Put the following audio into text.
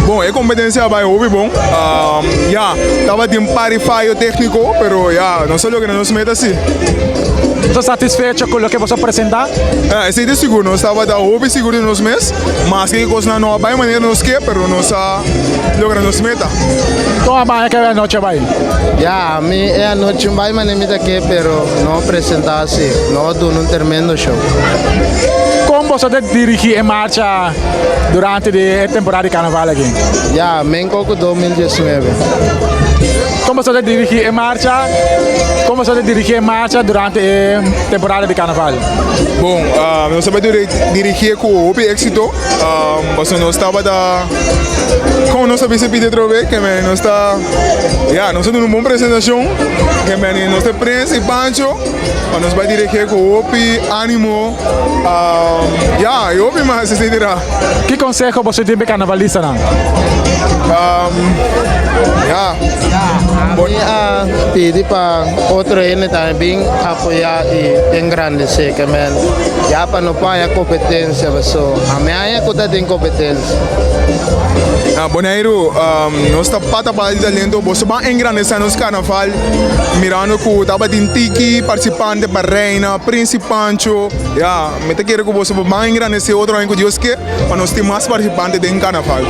Bon, e kompetensia a bai hopi bon. Ya, tabatin un par di fayo tékniko, pero ya, nos a logra nos meta sí. Bo ta satisfecho ku loke bo a presentá? Esei ta sigur, nos tabata hopi sigur di nos mes, maske kosnan no a bai manera nos ke, pero nos a logra nos meta. Kon a bai e anochi a bai? Ya, ami e anochi no a bai manera mi ta ke, pero nos a presentá sí, nos a duna un tremendo show. Kon bo a dirigí e marcha durante e temporada di karnaval aki? Ya, Menko 2019. Kon bo a dirigí e marcha? Kon bo a dirigí e marcha durante e temporada di karnaval? Bon, nos a dirigí ku hopi éksito. Pasobra nos tabata, kon nos a bisa pidi atrobe, ke men nos ta, ya, nos a duna un bon presentashon, ke men nos ta Prins i Pancho, pa nos bai dirigí ku hopi ánimo, ya, i hopi mas, etcetera. Ki konseho bo tin pa karnavalistanan? Ya. Ami a pidi pa otro hende tambe bin apoyá i engrandesé, ke men ya pa no haya kompetensia, so ami haya ku ta tin kompetensia. Ah, Boneiru, nos ta pata pa di talento, boso ban engrandesé nos karnaval, mirando ku tabatin tiki partisipante pa reina, Prins i Pancho, ya, mi ta kere ku boso ban engrandesé otro aña ku Dios ke, pa nos tin mas partisipante den karnaval.